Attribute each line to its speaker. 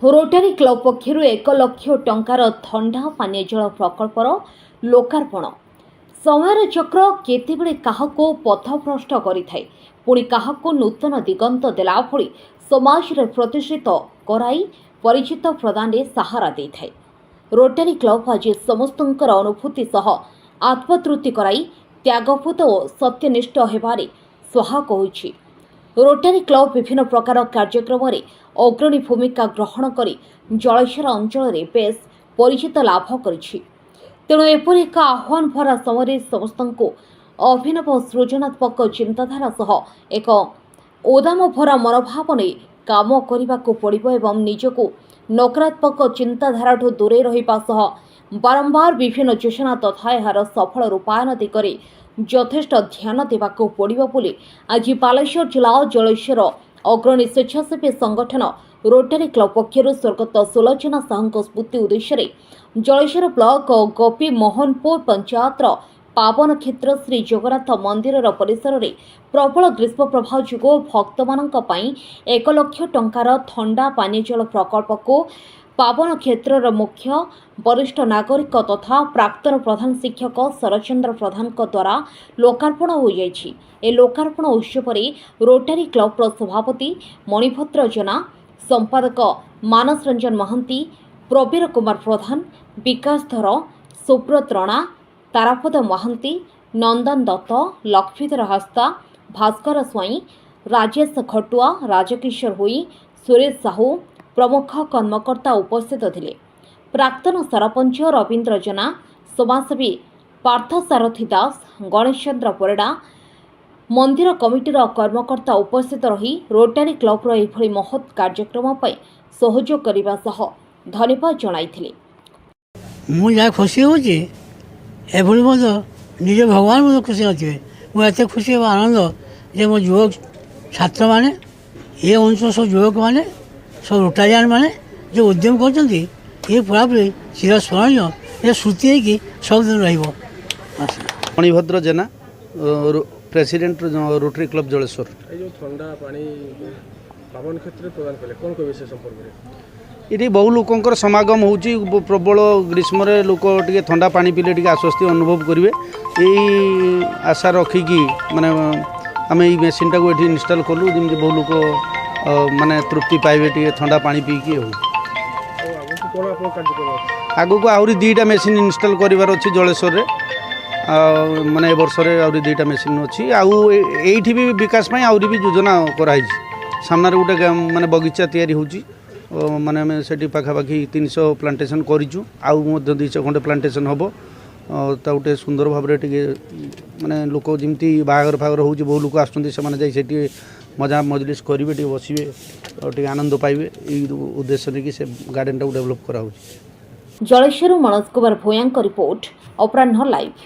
Speaker 1: Rotary club ପକ୍ଷରୁ 1 ଲକ୍ଷ ଟଙ୍କାର ଥଣ୍ଡା ପାନୀୟ ଜଳ ପ୍ରକଳ୍ପର ଲୋକାର୍ପଣ। ସମୟର ଚକ୍ର କେତେବେଳେ କାହାକୁ ପଥଭ୍ରଷ୍ଟ କରିଥାଏ, ପୁଣି କାହାକୁ ନୂତନ ଦିଗନ୍ତ ଦେଲା ଭଳି ସମାଜରେ ପ୍ରତିଷ୍ଠିତ କରାଇ ପରିଚିତ ପ୍ରଦାନରେ ସାହାରା ଦେଇଥାଏ। ରୋଟାରୀ କ୍ଲବ ଆଜି ସମସ୍ତଙ୍କର ଅନୁଭୂତି ସହ ଆତ୍ମତୃପ୍ତି କରାଇ ତ୍ୟାଗପୂତ ଓ ସତ୍ୟନିଷ୍ଠ ହେବାରେ ସହାୟକ ହୋଇଛି। ରୋଟାରୀ କ୍ଲବ ବିଭିନ୍ନ ପ୍ରକାର କାର୍ଯ୍ୟକ୍ରମରେ ଅଗ୍ରଣୀ ଭୂମିକା ଗ୍ରହଣ କରି ଜଳେଶ୍ୱର ଅଞ୍ଚଳରେ ବେଶ୍ ପରିଚିତ ଲାଭ କରିଛି। ତେଣୁ ଏପରି ଏକ ଆହ୍ୱାନ ଭରା ସମୟରେ ସମସ୍ତଙ୍କୁ ଅଭିନବ ସୃଜନାତ୍ମକ ଚିନ୍ତାଧାରା ସହ ଏକ ଉଦାମ ଭରା ମନୋଭାବ ନେଇ କାମ କରିବାକୁ ପଡ଼ିବ ଏବଂ ନିଜକୁ ନକାରାତ୍ମକ ଚିନ୍ତାଧାରାଠୁ ଦୂରେଇ ରହିବା ସହ ବାରମ୍ବାର ବିଭିନ୍ନ ଯୋଜନା ତଥା ଏହାର ସଫଳ ରୂପାୟନ ଦିଗରେ ଯଥେଷ୍ଟ ଧ୍ୟାନ ଦେବାକୁ ପଡ଼ିବ ବୋଲି ଆଜି ବାଲେଶ୍ୱର ଜିଲ୍ଲା ଜଳେଶ୍ୱର ଅଗ୍ରଣୀ ସ୍ୱେଚ୍ଛାସେବୀ ସଂଗଠନ ରୋଟାରୀ କ୍ଲବ ପକ୍ଷରୁ ସ୍ୱର୍ଗତ ସୁଲୋଚନା ସାହୁଙ୍କ ସ୍ମୃତି ଉଦ୍ଦେଶ୍ୟରେ ଜଳେଶ୍ୱର ବ୍ଲକ ଗୋପୀ ମୋହନପୁର ପଞ୍ଚାୟତର ପାବନ କ୍ଷେତ୍ର ଶ୍ରୀ ଜଗନ୍ନାଥ ମନ୍ଦିରର ପରିସରରେ ପ୍ରବଳ ଗ୍ରୀଷ୍ମ ପ୍ରବାହ ଯୋଗୁଁ ଭକ୍ତମାନଙ୍କ ପାଇଁ 1 ଲକ୍ଷ ଟଙ୍କାର ଥଣ୍ଡା ପାନୀୟ ଜଳ ପ୍ରକଳ୍ପକୁ ପାବନ କ୍ଷେତ୍ରର ମୁଖ୍ୟ ବରିଷ୍ଠ ନାଗରିକ ତଥା ପ୍ରାକ୍ତନ ପ୍ରଧାନ ଶିକ୍ଷକ ଶରଚନ୍ଦ୍ର ପ୍ରଧାନଙ୍କ ଦ୍ୱାରା ଲୋକାର୍ପଣ ହୋଇଯାଇଛି। ଏ ଲୋକାର୍ପଣ ଉତ୍ସବରେ ରୋଟାରୀ କ୍ଲବର ସଭାପତି ମଣିଭଦ୍ର ଜେନା, ସମ୍ପାଦକ ମାନସ ରଞ୍ଜନ ମହାନ୍ତି, ପ୍ରବୀର କୁମାର ପ୍ରଧାନ, ବିକାଶ ଧର, ସୁବ୍ରତ ରଣା, ତାରାପଦ ମହାନ୍ତି, ନନ୍ଦନ ଦତ୍ତ, ଲକ୍ଷ୍ମୀଧର ହାସ୍ତା, ଭାସ୍କର ସ୍ୱାଇଁ, ରାଜେଶ ଖଟୁଆ, ରାଜକିଶୋର ହୋଇ, ସୁରେଶ ସାହୁ ପ୍ରମୁଖ କର୍ମକର୍ତ୍ତା ଉପସ୍ଥିତ ଥିଲେ। ପ୍ରାକ୍ତନ ସରପଞ୍ଚ ରବୀନ୍ଦ୍ର ଜେନା, ସମାଜସେବୀ ପାର୍ଥସାରଥୀ ଦାସ, ଗଣେଶ ଚନ୍ଦ୍ର ପରିଡ଼ା, ମନ୍ଦିର କମିଟିର କର୍ମକର୍ତ୍ତା ଉପସ୍ଥିତ ରହି ରୋଟାରୀ କ୍ଲବର ଏଭଳି ମହତ୍ କାର୍ଯ୍ୟକ୍ରମ ପାଇଁ ସହଯୋଗ କରିବା ସହ ଧନ୍ୟବାଦ ଜଣାଇଥିଲେ।
Speaker 2: ମୁଁ ଯାହା ଖୁସି ହେଉଛି, ଏଭଳି ମଧ୍ୟ ନିଜ ଭଗବାନ ମଧ୍ୟ ଖୁସି ନଥିବେ। ମୁଁ ଏତେ ଖୁସି ଏବଂ ଆନନ୍ଦ ଯେ ମୋ ଯୁବକ ଛାତ୍ରମାନେ, ଏ ଅଞ୍ଚଳ ସବୁ ଯୁବକମାନେ, ସବୁ ରୋଟାରିଆନ୍ ମାନେ ଯେଉଁ ଉଦ୍ୟମ କରୁଛନ୍ତି, ଏ ପୁରାପୁରି ଚିରସ୍ମରଣୀୟ, ଏ ସ୍ମୃତି ହେଇକି ସବୁଦିନ ରହିବ।
Speaker 3: Manibhadra Jena, president, Rotary Club Jaleswar.
Speaker 4: ଏଇ ଯେଉଁ ଥଣ୍ଡା ପାଣି ପାବନ କ୍ଷେତ୍ରରେ ପ୍ରଦାନ କଲେ, କ'ଣ କହିବେ ସେ ସମ୍ପର୍କରେ?
Speaker 3: ଏଠି ବହୁ ଲୋକଙ୍କର ସମାଗମ ହେଉଛି। ପ୍ରବଳ ଗ୍ରୀଷ୍ମରେ ଲୋକ ଟିକେ ଥଣ୍ଡା ପାଣି ପିଇଲେ ଟିକେ ଆଶ୍ୱସ୍ତି ଅନୁଭବ କରିବେ, ଏଇ ଆଶା ରଖିକି ମାନେ ଆମେ ଏଇ ମେସିନ୍ଟାକୁ ଏଠି ଇନଷ୍ଟଲ୍ କଲୁ, ଯେମିତି ବହୁ ଲୋକ ମାନେ ତୃପ୍ତି ପାଇବେ ଟିକେ ଥଣ୍ଡା ପାଣି ପିଇକି। ଆଉ
Speaker 4: ଆଉ ଆଗକୁ କ'ଣ ଆପଣଙ୍କ କାର୍ଯ୍ୟକ୍ରମ ଅଛି?
Speaker 3: ଆଗକୁ ଆହୁରି ଦୁଇଟା ମେସିନ୍ ଇନଷ୍ଟଲ୍ କରିବାର ଅଛି ଜଳେଶ୍ୱରରେ। ଆଉ ମାନେ ଏ ବର୍ଷରେ ଆହୁରି ଦୁଇଟା ମେସିନ୍ ଅଛି। ଆଉ ଏଇଠି ବି ବିକାଶ ପାଇଁ ଆହୁରି ବି ଯୋଜନା କରାହେଇଛି। ସାମ୍ନାରେ ଗୋଟେ ମାନେ ବଗିଚା ତିଆରି ହେଉଛି। ମାନେ ଆମେ ସେଠି ପାଖାପାଖି 300 ପ୍ଲାଣ୍ଟେସନ୍ କରିଛୁ, ଆଉ ମଧ୍ୟ 200 ଖଣ୍ଡେ ପ୍ଲାଣ୍ଟେସନ୍ ହେବ। ତାକୁ ଟିକେ ସୁନ୍ଦର ଭାବରେ ଟିକେ ମାନେ ଲୋକ ଯେମିତି ବାହାଘର ଫାହାଘର ହେଉଛି, ବହୁ ଲୋକ ଆସୁଛନ୍ତି, ସେମାନେ ଯାଇ ସେଠି ମଜା ମଜଲିସ୍ କରିବେ, ଟିକେ ବସିବେ ଆଉ ଟିକେ ଆନନ୍ଦ ପାଇବେ, ଏଇ ଉଦ୍ଦେଶ୍ୟ ନେଇକି ସେ ଗାର୍ଡ଼େନଟାକୁ ଡେଭଲପ୍ କରାହେଉଛି।
Speaker 1: ଜଳେଶ୍ୱରରୁ ମନୋଜ କୁମାର ଭୂୟାଁଙ୍କ ରିପୋର୍ଟ, ଅପରାହ୍ନ ଲାଇଭ୍।